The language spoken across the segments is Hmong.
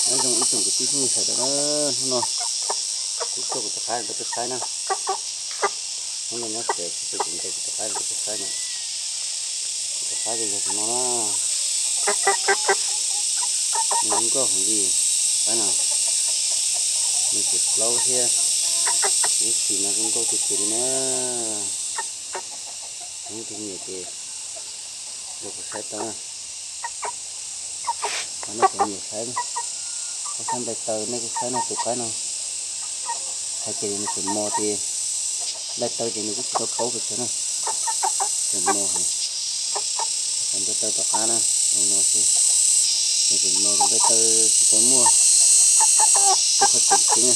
Nyob zoo ib tsoom kwv tij phooj ywg sawv daws na, hnub no kuv tuaj kuv tus qaib rau peb saib na. Hnub no nyob tsev xwb ces kuv ntes kuv tus qaib rau peb saib na. Kuv tus qaib ces yog tus no na. Nws zoo nkauj heev li, qaib no. Nws tseem plaub thiab, ib txhis no zoo nkauj tiag tiag li na. Ib tug nyiam ces nrog kuv saib tau na. Qhov nej cov nyiam saib, qhov saib nplai taw nej kuj saib no, tus qaib no. Hais tias nws tseem mos ces nplai taw ces nws kuj tsis tau paub pes tsawg na. Tseem mos heev, nplai taw tom qab na, no xwb. Nws tseem mos, nplai taw tsis tau muaj tej qhov tseem ceeb na.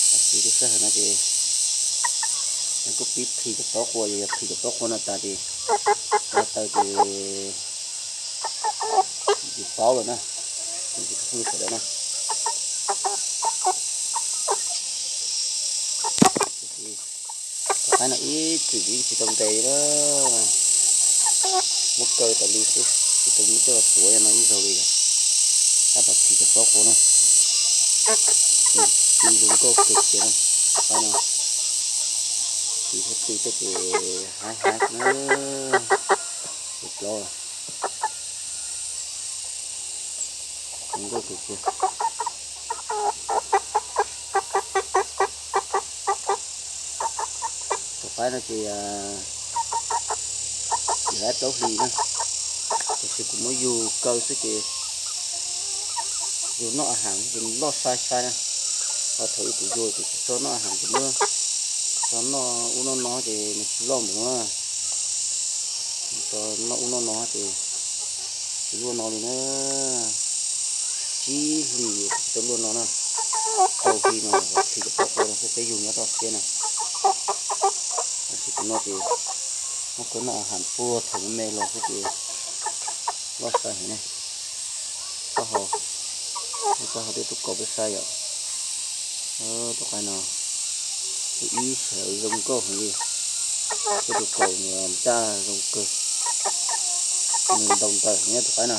Tab sis lub sij hawm no ces nws kuj pib plhis cov plaub qua, yog plhis cov plaub qua no tas ces nplai taw ces yus paub lawm na, tus phooj ywg sawv daws na. Tus qaib no ib txwm yeej tsis tau ntes li na, muab kaw tas li xwb, tsis tau muab coj los tuav no ib zaug li lawm. Tab tom plhis cov plaub qua na, tw zoo nkauj kawg kiag na. Tus qaib no tw thiab tw tej ces haib haib xwb na, cov plaub zoo nkauj kawg kiag. Tus qaib no ces yog lab plaub hlis na, tiam sis kuv muab yug kaw xwb ces yug noj a has ces loj sai sai na. Ho thaum ub kuv yug kuv tsis tso noj a has, kuv muab tso noj ub noj no ces nws tsis loj mus na. Tso noj ub noj no ces tsis luaj no li na. Tsib hlis tsis tau luaj no na. Rau hli no yog plhis cov plaub qua no xwb, peb yug nyob toj siab na. Tab sis kuv no ces muab kaw noj a has puag thaum me los xwb ces loj sai heev ne. Taub hau, taub hau twb tuaj kaus peb saib yom. Tus qaib no tus ib sawv zoo nkauj heev li. Twb tuaj kaus nraj zoo kawg. Nws ntau ntawm heev na tus qaib no.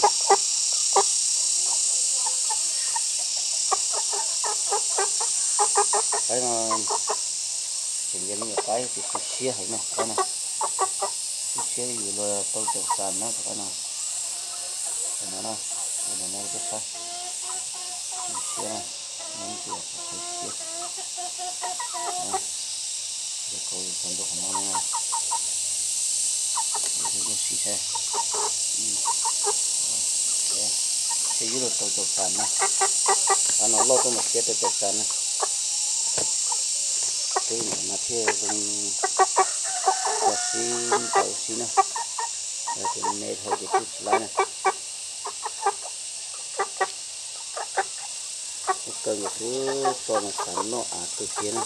Qaib no tseem yog me nyuam qaib tiam sis siab heev na tus qaib no. Siab siab yuav luag tau caum xas na tus qaib no. Tus no na, tus no na peb saib. Siab na, no tus siab. Yog kaus tau nrau qhov no na. Ua si saib. Siab yuav luag tau caum xas na. Qaib no loj tuaj mas siab tau caum xas na. Twb no mas thiaj zoo ua si, ntau ua si na. Yog tias me dhau ces kuj tsis laib na. Muab kaw nkawd xwb tso mas xav noj av kawg kiag na.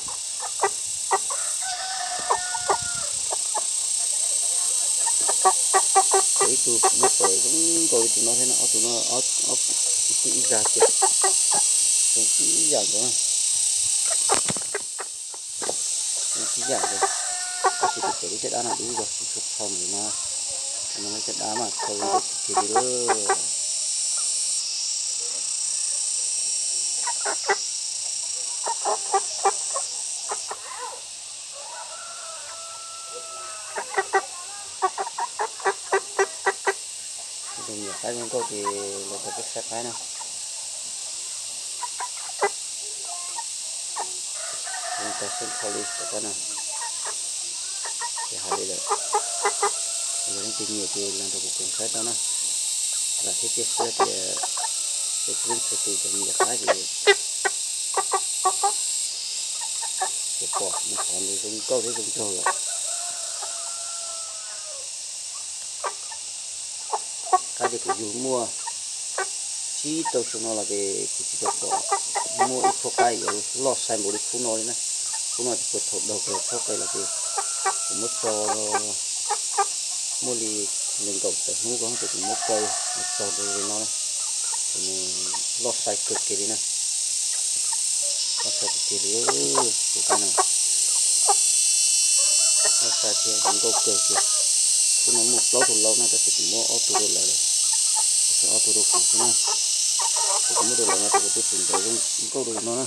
Thaum ib tug muab pom zoo nkauj li tus no thiab no, ob tug no ob tug tib ib zag kiag, zoo tib yam nkaus na. Zoo tib yam nkaus, tab sis tus pem lub caj dab no dub zog tsis tshua txho npaum no. Tus no lub caj dab mas txho zoo nkauj kawg kiag li lawm. Tus me nyuam qaib zoo nkauj ces los rau peb saib qaib na. Zoo tag xeeb kho li tom qab no. Ces hais li lawm, yog leej twg nyiam ces los nrog kuv koom saib tau na. Vam thiab cia siab tias peb txhua leej txhua tus cov me nyuam qaib ces tsuas pom mus qhov nws zoo nkauj thiab zoo nraug lawm. Qaib ces kuv yug muaj tsib rau xyoo no los ces kuv tsis tau pom muaj ib tshuab qaib yuav loj sai npaum li khub no li na. Khub no ces puag thaum daug kiag txhob qe los ces kuv muab tso muaj li nees nkaum tawm hnub ko ces kuv muab kaw mus txog ntua li no na. Ces nws loj sai kawg kiag li na. Loj sai kawg kiag li, tus qaib no loj sai thiab zoo nkauj kawg kiag. Khub no muaj plaub tug lau na tab sis kuv muab ob tug rau lawv lawm. Ob tug rau kuv xwb na. Ces kuv muab rau lawv no ces kuv twb tsis ntaus zoo nkauj rau no na.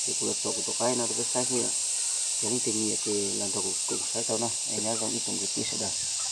Ces kuv los tso kuv tus qaib no rau peb saib xwb yom. Yog leej twg nyiam ces los nrog kuv koom saib tau na, es nyob zoo ib tsoom kwv tij sawv daws.